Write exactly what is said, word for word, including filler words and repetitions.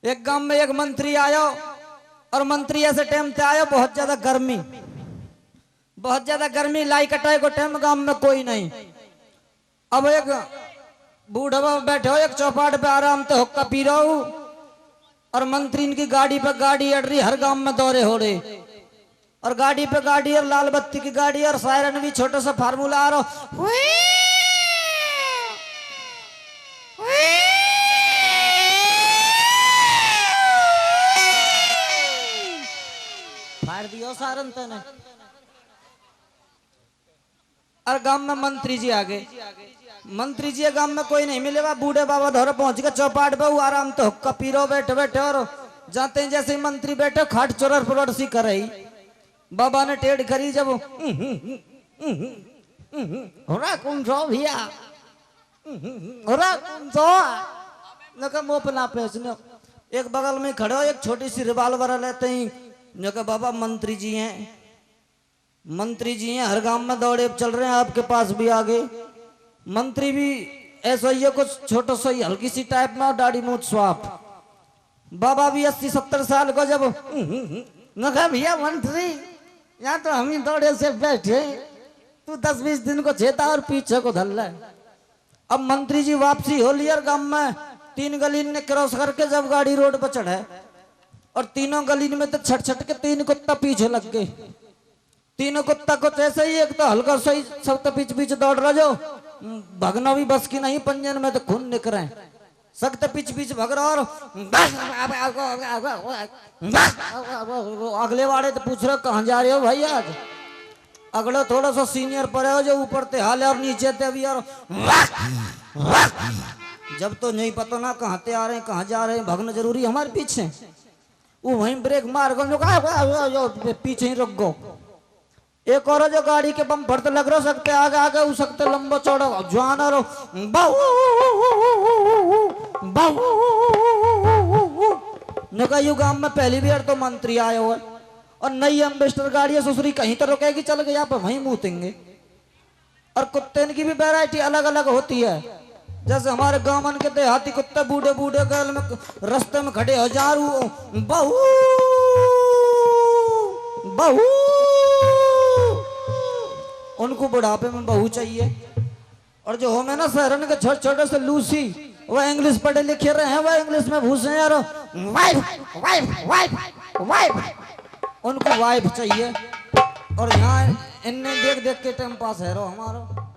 एक गांव में एक मंत्री आयो, और मंत्री ऐसे टाइम पे आयो, बहुत ज्यादा गर्मी, बहुत ज्यादा गर्मी, लाई कटाई को टाइम, गांव में कोई नहीं। अब एक बूढ़ा बाबा बैठे हो एक चौपाट पे, आराम से हुक्का पी रहा हूं, और मंत्री इनकी गाड़ी पे गाड़ी अड़ रही, हर गांव में दौरे हो रहे। और गाड़ी पे गाड़ी, और लाल बत्ती की गाड़ी, और सायरन भी, छोटा सा फार्मूला आ रहा। फाड़ दियो सायरन तने। और गांव में मंत्री जी आ गए। मंत्री जी गांव में कोई नहीं मिले, वह बूढ़े बाबा धोरे पहुंच के चौपाट पे, वो आराम तो हुक्का पी रहो बैठे बैठे, और जाते ही जैसे ही मंत्री बैठे, खाट चोरर परोड़ सी करे ही। बाबा ने टेढ़ करी जब, "हो रहा कौन सो भैया? हो रहा कौन सो?" नका मुंह पे ना पेचने। एक बगल में खड़े हो, एक छोटी सी रिवाल्वर लेते ही, नका, "बाबा, मंत्री जी हैं, मंत्री जी हैं, हर गांव में दौड़े चल रहे हैं, आपके पास भी आ गए।" मंत्री भी ऐसा ही है, कुछ छोटा सा ही, हल्की सी टाइप में, दाढ़ी मूछ स्वाप। बाबा भी अस्सी सत्तर साल को जब, "मैं कहा, भैया मंत्री, यहाँ तो हम ही दौड़े से बैठे, तू दस बीस दिन को जेता और पीछे को धर ले।" अब मंत्री जी वापसी हो लिया और गांव में तीन गली ने क्रॉस करके जब गाड़ी रोड पर चढ़े, और तीनों गली में तो छट छट के तीन कुत्ता पीछे लग गए। तीनों कुत्ता कुछ ऐसे ही, एक तो हल्का सा ही सब तो पीछे पीछे दौड़ रहा जो भगना भी बस की नहीं, पंजन में तो खून निकरे। सख्त पिच पिच भग रहा और अगले वाले तो पूछ रहे, "कहाँ जा रहे हो भाई आज?" अगले थोड़ा सा सीनियर पड़े हो जो ऊपर ते हाले और नीचे ते भी और जब तो नहीं पता ना कहाँ ते आ रहे हैं, कहाँ जा रहे हैं, भगना जरूरी है हमारे पीछे। वो वहीं ब्रेक मार गो, जो कहा, "आ, आ, आ, आ, पीछे ही रुक गो।" एक और जो गाड़ी के बम्पर तो लग रहा सकते आगे आगे हो सकते लंबा चौड़ा जवान और बहू, बहू। नका यू गांव में पहली बार तो मंत्री आया हुआ है और नई एम्बेसडर गाड़ी है, ससुरी कहीं तो रुकेगी, चल गई, आप वहीं मूतेंगे। और कुत्ते की भी वैरायटी अलग अलग होती है। जैसे हमारे गांव के देहाती कुत्ते बूढ़े बूढ़े गैल में रास्ते में खड़े हो जा रू, "बहू, बहू।" उनको बुढ़ापे में बहू चाहिए। और जो हो मैं ना शहरन के छोटे छोटे से लूसी, वह इंग्लिश पढ़े लिखे रहे हैं, वह इंग्लिश में घुसे हैं और वाइफ, वाइफ, वाइफ, वाइफ, उनको वाइफ चाहिए। और यहाँ इनने देख देख के टाइम पास है रो हमारो।